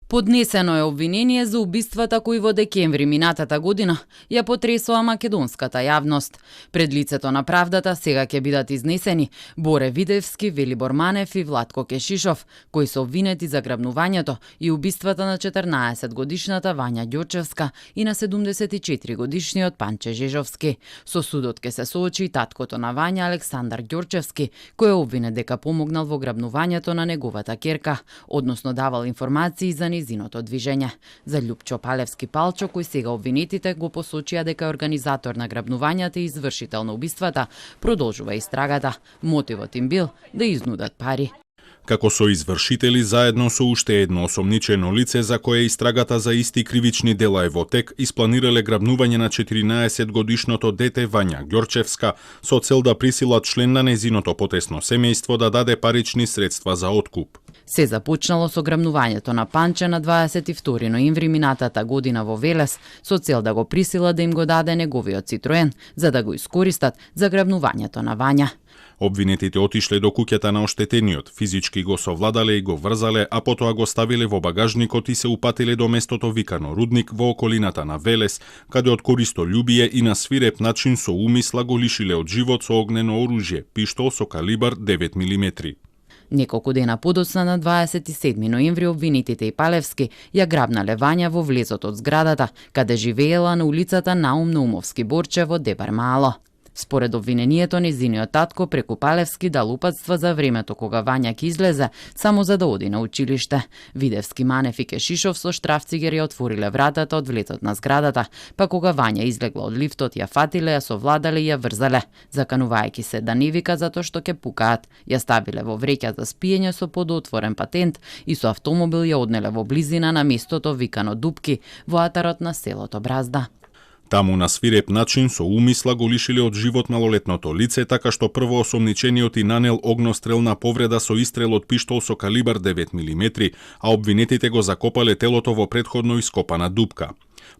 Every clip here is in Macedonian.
Поднесено е обвинение за убиствата кои во декември минатата година ја потресоа македонската јавност. Пред лицето на правдата сега ќе бидат изнесени Боре Видевски, Велибор Манев и Владко Кешишов, кои се обвинети за грабнувањето и убиствата на 14-годишната Вања Ѓорчевска и на 74-годишниот Панче Жежовски. Со судот ке се соочи и таткото на Вања Александар Ѓорчевски, кој е обвинет дека помогнал во грабнувањето на неговата ќерка, односно давал информации за незиното движење. За Љупчо Палевски Палчо, кој сега обвинетите го посочија дека е организатор на грабнувањата и извршител на убиствата, продолжува истрагата. Мотивот им бил да изнудат пари. Како со извршители заедно со уште едно осомничено лице за кое истрагата за исти кривични дела е во тек, испланирале грабнување на 14-годишното дете Вања Ѓорчевска со цел да присилат член на незиното потесно семејство да даде парични средства за откуп. Се започнало со грабнувањето на Панче на 22 ноември минатата година во Велес со цел да го присила да им го даде неговиот Цитроен за да го искористат за грабнувањето на Вања. Обвинетите отишле до куќата на оштетениот, физички го совладале и го врзале, а потоа го ставиле во багажникот и се упатиле до местото викано Рудник во околината на Велес, каде од користолјубие и на свиреп начин со умисла го лишиле од живот со огнено оружје, пиштол со калибар 9 мм. Неколку дена подоцна на 27 ноември обвинетите и Палевски ја грабнале Вања во влезот од зградата, каде живеела на улицата Наум Наумовски Борче во Дебар Мало. Според обвинението, незиниот татко преку Палевски дал упатства за времето кога Вања ќе излезе само за да оди на училиште. Видевски, Манев и Кешишов со штрафци ги отвориле вратата од влетот на зградата, па кога Вања излегла од лифтот, ја фатиле, ја совладале и ја врзале, заканувајќи се да не вика затоа што ќе пукаат. Ја ставиле во вреќа за спиење со подотворен патент и со автомобил ја однеле во близина на местото викано Дупки во атарот на селото Бразда. Таму на свиреп начин со умисла го лишиле од живот малолетното лице, така што прво осомничениот и нанел огнострелна повреда со истрел од пиштол со калибар 9 мм, а обвинетите го закопале телото во претходно ископана дупка.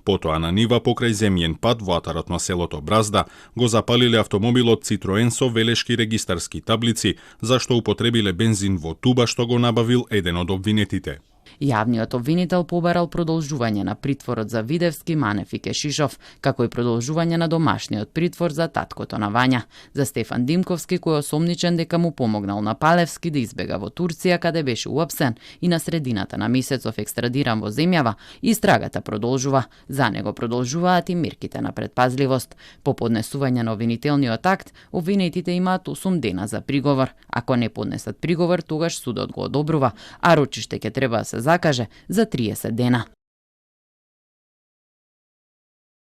Потоа на нива покрај земјен пат во атарот на селото Бразда го запалиле автомобилот Цитроен со велешки регистарски таблици, зашто употребиле бензин во туба што го набавил еден од обвинетите. Јавниот обвинител побарал продолжување на притворот за Видевски, Манев и Кешишов, како и продолжување на домашниот притвор за таткото на Вања. За Стефан Димковски, кој е осомничен дека му помогнал на Палевски да избега во Турција, каде беше уапсен и на средината на месецов екстрадиран во земјава, истрагата продолжува. За него продолжуваат и мерките на предпазливост. По поднесување на обвинителниот акт, обвинетите имаат 8 дена за приговор. Ако не поднесат приговор, тогаш судот го одобрува, а рочиште ќе треба да се закаже за 30 дена.